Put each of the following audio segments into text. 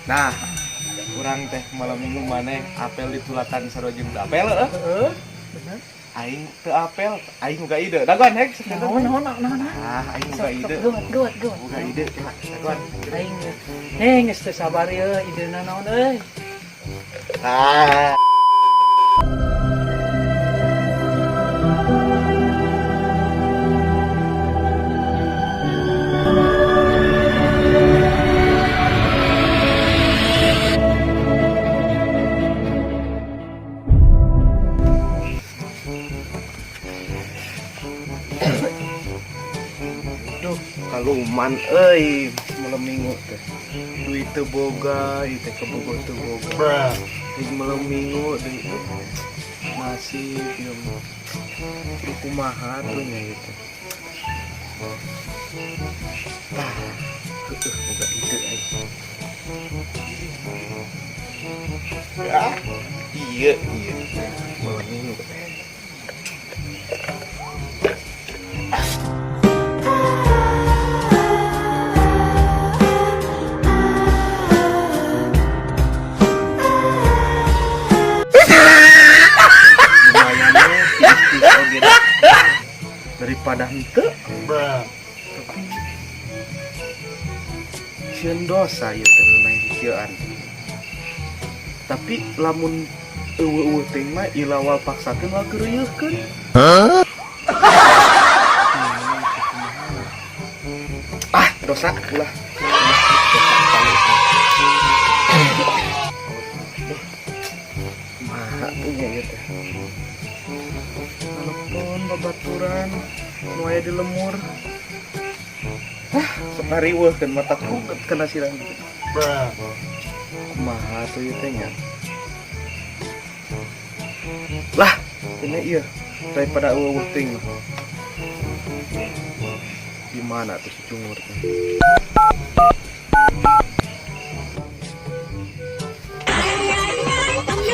Nah, urang teh malam minggu maneh apel ditulakan sarua jeung apel heuh. Heeh. Bener. Aing teu apel, aing boga ide. Dagoan hek sakitu. Naon naon naon naon. Ah, aing boga ide. Gawat gawat gawat. Boga ide, kela. Dagoan. Aing geus teu sabar ieu idena naon euy. Ah. Duh, kaluman euy malam minggu teh. Duit teu boga, ieu teh kabogoh teu boga. Aing malam minggu deui nasib ieu mah. Kudu kumaha tuh nya ieu teh. Tah, heueuh boga ide aing. Ah, iya iya. Malam minggu teh. Lumayan we tipis-tipis oge dah. Daripada henteu. Tapi sieun dosa ieu teh mun aing kieuan. Tapi lamun euweuh-euweuh teuing mah ilawal paksakeun moal keureuyeukkeun. Ah, dosa ulah. Kumaha punya ieu teh. Telepon babaturan nu aya di lemur. Hah, sok ngariweuhkeun mata ruget kana sirah. Kumaha tuh ieu teh nya? Lah, ini iya daripada euweuh teuing mah. Di mana tuh si cungur teh?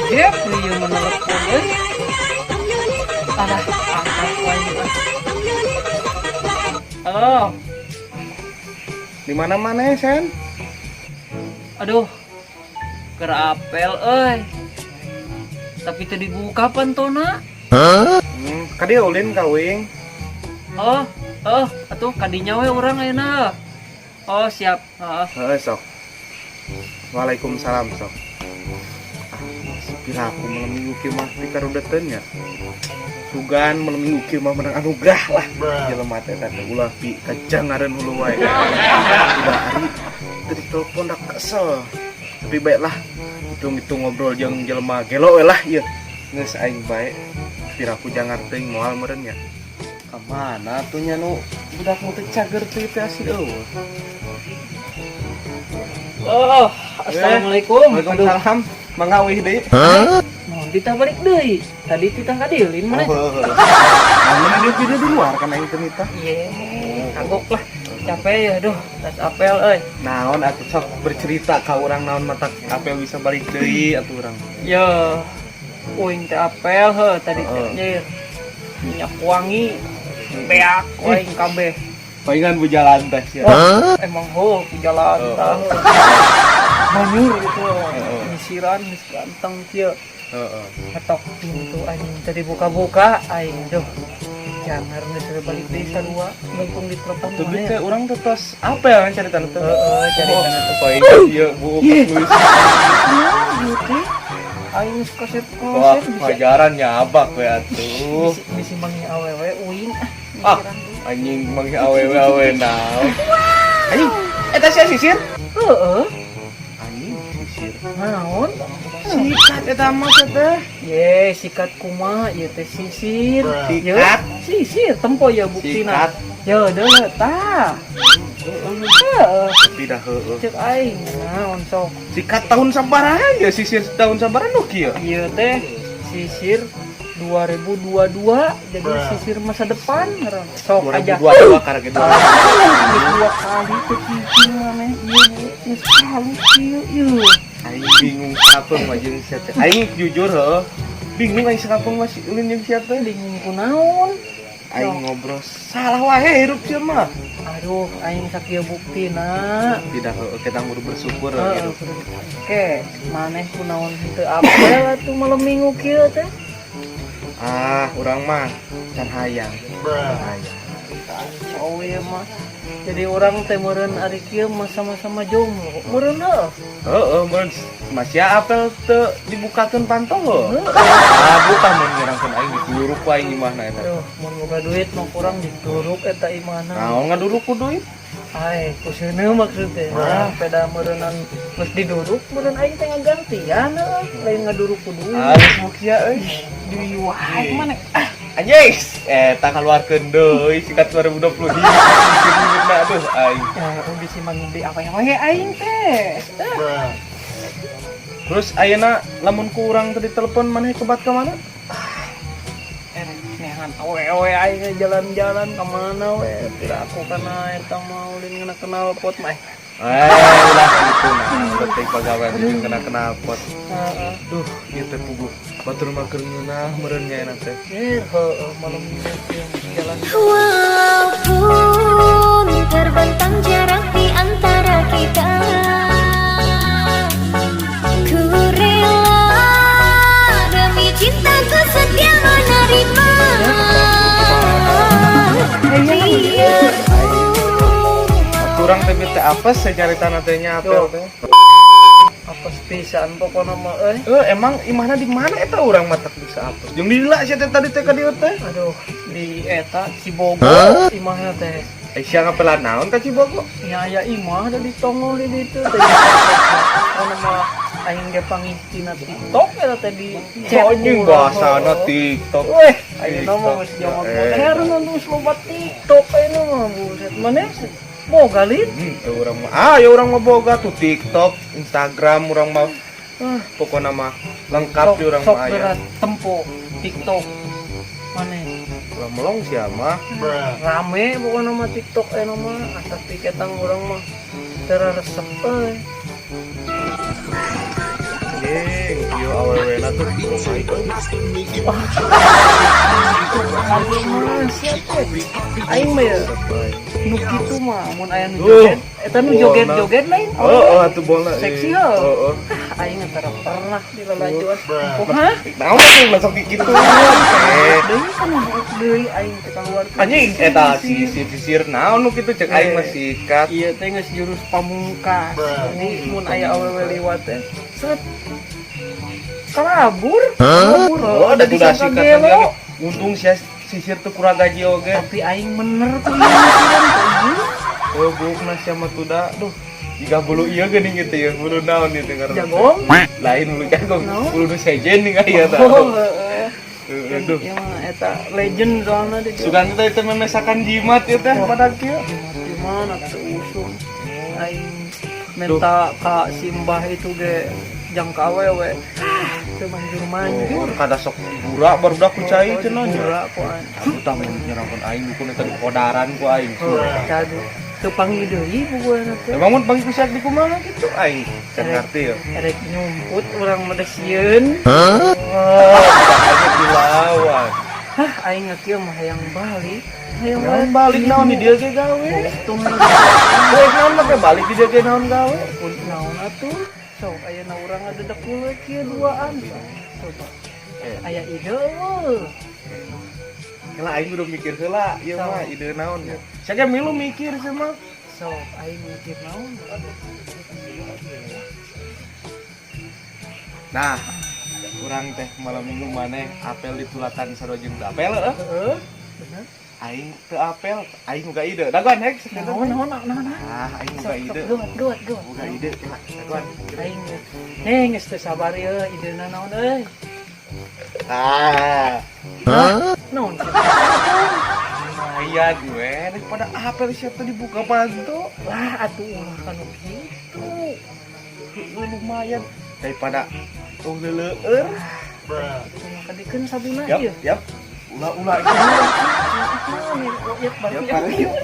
Jepri ieu mah nelepon euy. Alah, angkat wae ah. Halo. Di mana mana Sen? Aduh. Keur apel euy. Tapi teu dibuka pantona. Kadieu ulin ka uing. Oh, oh, atuh kadinya we urang ayeuna. Oh, siap. Heeh. Heeh, sok. Waalaikumsalam, sok. Ah, piraku malam minggu kieu mah pikarudeteun nya. Sugan malam minggu kieu mah menang anugerah lah. Jelema teh teh ulah pi kajangareun hulu wae. Udah ari teu ditelepon dah kesel. Tapi baiklah, hitung-hitung ngobrol jeung jelema gelo we lah ieu. Geus aing bae. Piraku jangar teuing moal meureun nya. Ka mana tuh nya nu budak nu teu cager teh teh asih eueuh. Oh, assalamualaikum. Waalaikumsalam. Mangga wih deui. Naon titah balik deui? Tadi titah kadieuin maneh. Oh, heuh. Nah, mana dia video di luar kan aing teh nita. Iya, kagok lah. Capek ya, aduh, tas apel euy. Naon atuh sok bercerita ka urang naon mata apel bisa balik deui atuh urang. Yo, uing teh apel heuh tadi teh Heeh. nyer. Minyak wangi beak wae kabeh. Palingan bujalan teh sia. Wah, emang ho jalan Heeh. tah. Manyur gitu. Heeh. Nyisiran geus ganteng kieu. Heeh. Ketok pintu anjing tadi buka-buka aing duh. Jangan geus balik deui sarua mumpung ditelepon Tuh maneh. teh urang teh tos apel kan caritana teh. Heeh, caritana teh. Palingan ieu buuk nulis. Ieu teh aing geus Wah, kaset-kaset bisa ngajaran nyabak we atuh. bisa bisa manggil awewe uing ah. Ah, Nyisiran tuh. anjing manggil awewe awewe naon. Anjing, eta sia sisir? Heeh. Anjing sisir. Naon? Sikat eta mah teh. Ye, sikat kumaha ieu teh sisir. Sikat. Ye, sisir tempo ya buktina. Sikat. Ye, deuleu tah. Heeh, Tapi dah heueuh. cek aing naon sok. Sikat tahun sabaraha ya sisir tahun sabaraha nu kieu? Ieu teh sisir 2022 jadi sisir masa depan ngaran. Sok aja. 2022 karena gitu. Geus dua kali teh kieu maneh ieu geus halus kieu ieu. Aing bingung sakapeung mah jeung sia teh. Aing jujur heuh. Bingung aing sakapeung mah si ulin jeung sia teh. Bingung kunaon? Aing ngobrol salah wae hirup sia mah. Aduh, aing sakieu buktina. Tidak heueuh, kita kudu bersyukur Heeh, hirup. Oke, maneh kunaon henteu apel atuh malam Minggu kieu teh? Ah, urang mah can hayang. Can hayang. Kacau ya mah. Jadi urang teh meureun ari kieu mah sama-sama jomblo. Meureun heuh. Heeh, meureun masih apel teu dibukakeun panto heuh. Heeh. Ah, buka mun nyerangkeun aing diduruk ku aing imahna eta. Aduh, mun boga duit mah kurang diduruk eta imahna. Naon ngaduruk ku duit? Ai, kuseuneu maksud teh. Ah, peda meureunan geus diduruk, meureun aing teh ngagantian heuh, lain ngaduruk ku duit. Ah, geus mukia euy. Deui wae maneh. Ah, Anjing, eta kaluarkeun deui sikat 2020 hiji duitna aduh aing. Ya, bisi manggi apa yang wae aing teh. Ah. Terus ayeuna lamun ku urang tadi telepon maneh kebat ka mana? Nehan awewe aing jalan-jalan ka mana we. Tidak aku kana eta mah ulin ngena kenal pot mah. Eh, ulah gitu nah, penting pagawean jeung kena knalpot. Heeh. Duh, ieu teh puguh. Batur mah keur ngeunah meureun nya enak teh. Eh, heueuh malam minggu kieu jalan. Walaupun terbentang jarak di antara kita, ku rela demi cintaku setia menerima. Biarpun Kurang teh teh apes sacaritana teh nya apel teh. Apa pisan pokona mah euy. Eh, emang imahna di mana eta urang mah tak bisa apes. Jeung lila sia teh tadi teh ka dieu teh. Aduh, di eta Cibogo imahna teh. Eh, sia ngapelan naon ka Cibogo? Nya aya imah da ditongol di ditu teh. Pokona mah aing ge panggih tina TikTok eta teh di chat. Anjing bahasana TikTok. Weh, ayeuna mah geus jaman Eh. modern geus loba TikTok ayeuna mah buset. Maneh boga lin? Ya urang mah ah ya urang mah boga tuh TikTok, Instagram urang mah. Ah, pokokna mah lengkap di urang Sok mah aya. berat tempo TikTok. Maneh Urang melong sia mah. Rame pokokna mah TikTok ayeuna mah, asa tiketang urang mah teu resep euy. Anjing, ieu awewena tuh kumaha. Aduh mah sia teh. Aing mah ya nu kitu mah mun aya nu Duh, joget, eta nu bolna. joget-joget lain. Oh, oh, atuh bolna. Seksi eh. heuh. Oh, oh. Aing tara pernah dilalajuan. Kumaha? Naon atuh masuk di kitu. Eh, Deui kan buuk deui aing teh keluar. anjing eta si sisir naon nu kitu cek aing mah sikat. Iya teh geus jurus pamungkas. Jadi mun aya awewe liwat teh set kabur. Kabur. Oh, ada ada udah disangka sikat gelo. lagi. Untung sia sisir tuh kurang gaji oge. Tapi aing bener tuh ieu mikiran teh ieu. Oh, buukna sia mah tuh da. Duh, jika bulu ieu geuning gitu ya, bulu naon ieu teh ngaranna. Jagong? Lain bulu jagong, Naon? bulu nu sejen nih aya tah. Oh, heeh. Heeh, duh. Ieu mah eta legend soalna di dieu. Sugan teh teh memesakan jimat ieu teh pada kieu. Jimat di mana teu usum. Aing minta ka simbah itu ge jangka awewe. Ah, teu manjur-manjur. Oh, kada sok gura barudak ku cai cenah nya. Gura ku aing. Aku tah mun nyerangkeun aing dukun eta di kodaran ku aing. Cadu. Teu panggil deui pokokna teh. Emang mun panggil ku sia di kumaha kitu aing? Can ngarti ya. Erek nyumput urang mah sieun. Oh, budak aja dilawan. Hah, aing kieu mah hayang balik. Hayang Naon balik naon di dieu ge gawe. Untung Kowe naon make balik di dieu ge naon gawe? pun naon atuh. Sok ayeuna urang ngadedek heula kieu duaan. Coba. Eh. Aya ide eueuh. Heula aing udah mikir heula, ieu mah ide naon ya. Sia ge milu mikir sia mah. Sok aing mikir naon. Nah, urang teh malam minggu maneh apel ditulatan sarua jeung teu apel heuh. Heeh. Bener. Aing teu apel, aing boga ide. Dagoan hek sakitu. Naon naon naon naon. Ah, aing Sok boga sok ide. gawat gawat gawat. Boga ide, lah, dagoan. Aing nih geus teu sabar ieu idena naon euy. Ah, Naon kitu? lumayan we daripada apel siapa dibuka panto. Lah atuh ulah kanu kitu. Heueuh, lumayan daripada tong leleueur. Atuh kadikeun sabuna Yap, ieu. yap. Ulah-ulah itu. Naon ieu? Yap, Yap, balik balik. yuk.